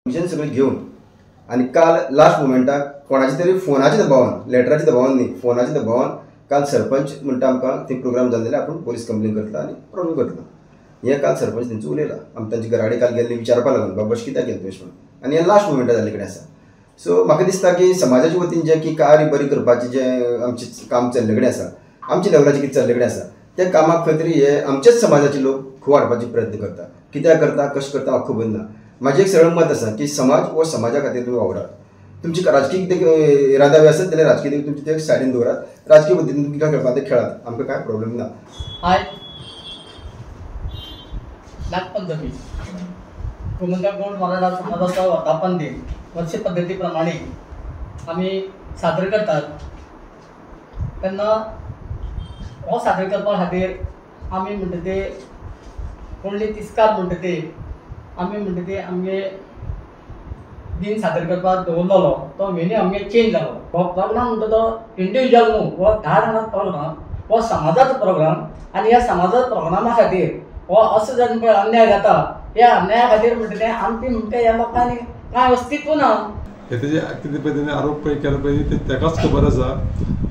Permission सगळें घेवन आनी काल लास्ट मुमेंटाक कोणाचे तरी फोनाच्या दबावान, लेटराच्या दबावान न्ही, फोनाच्या दबावान काल सरपंच म्हणटा आमकां थंय प्रोग्राम जाले जाल्यार आपूण पोलीस कंप्लेन करतलो आनी प्रॉब्लेम करतलो. हें काल सरपंच तेंचो उलयला. आमी तांच्या घरा कडेन काल गेल्ले विचारपा लागून, बाबा अशें कित्याक केलें तुवें म्हणून, आनी हें लास्ट मुमेंटाक जाल्ले कडेन आसा. सो म्हाका दिसता की समाजाच्या वतीन जें की कार्य बरी करपाचें जें आमचें काम चल्ले कडेन आसा, आमच्या लेवलाचें कितें चल्ले कडेन आसा, त्या कामाक खंय तरी हे आमच्याच समाजाचे लोक खूब हाडपाचे प्रयत्न करता. कित्याक करता, कशें करता म्हाका खबर ना. म्हाजें एक सरळ मत आसा की समाज हो समाजा खातीर तुमी वावरात. तुमची राजकीय कितें इरादा बी आसत जाल्यार राजकीय तुमचे ते सायडीन दवरात, राजकीय पद्दतीन तुमकां खेळपाक ते खेळात, आमकां कांय प्रॉब्लेम ना. आयज नागपंचमी गोमंतक गौड मराठा समाजाचो वर्धापन दिन वर्ष पद्दती प्रमाणे आमी साजरो करतात. तेन्ना हो साजरो करपा खातीर आमी म्हणटा ते कोणली तिस्कार म्हणटा ते आमी म्हणटा ते आमगे दिन सादर करपाक दवरलेलो तो वेन्यू आमगे चेंज जालो. हो प्रोग्राम म्हणटा तो इंडिविज्युअल न्हू, हो 10 जाणांचो प्रोग्राम, हो समाजाचो प्रोग्राम. आनी ह्या समाजाचो प्रोग्रामा खातीर हो असो जर पळय अन्याय जाता, ह्या अन्याया खातीर म्हणटा तें आमची म्हणटा ह्या लोकांनी कांय अस्तित्व ना. हे तेजे कितें पळय तेणी आरोप पळय केला पळय ते ताकाच खबर आसा.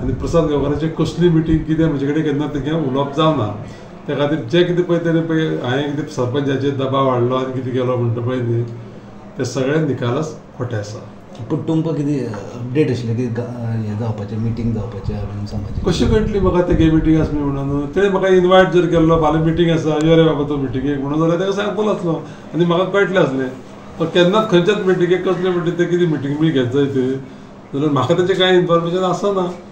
आनी प्रसाद गांवकाराची कसली मिटींग कितें म्हजे कडेन केन्ना तेगें उलोवप जावना. त्या खातीर जें कितें पळय तेणें पळय हांवें कितें सरपंचाचेर दबाव हाडलो आनी कितें केलो म्हणटा पळय न्ही, तें सगळें निकालच खोटें आसा. पूण तुमकां कितें अपडेट आशिल्लें की हें जावपाचें, मिटींग जावपाचें समाजाचें? कशें कळटली म्हाका तेगे मिटींग आसा म्हणून? तेणें म्हाका इनवायट जर केल्लो फाल्यां मिटींग आसा यो रे बाबा तो मिटिंगेक म्हणून जाल्यार ताका सांगतलो आसलो आनी म्हाका कळटलें आसलें. तो केन्नाच खंयच्याच मिटिंगेक कसले मिटींग ते कितें मिटींग बी घेत जाय ते जाल्यार म्हाका तेचें कांय इन्फॉर्मेशन आसना.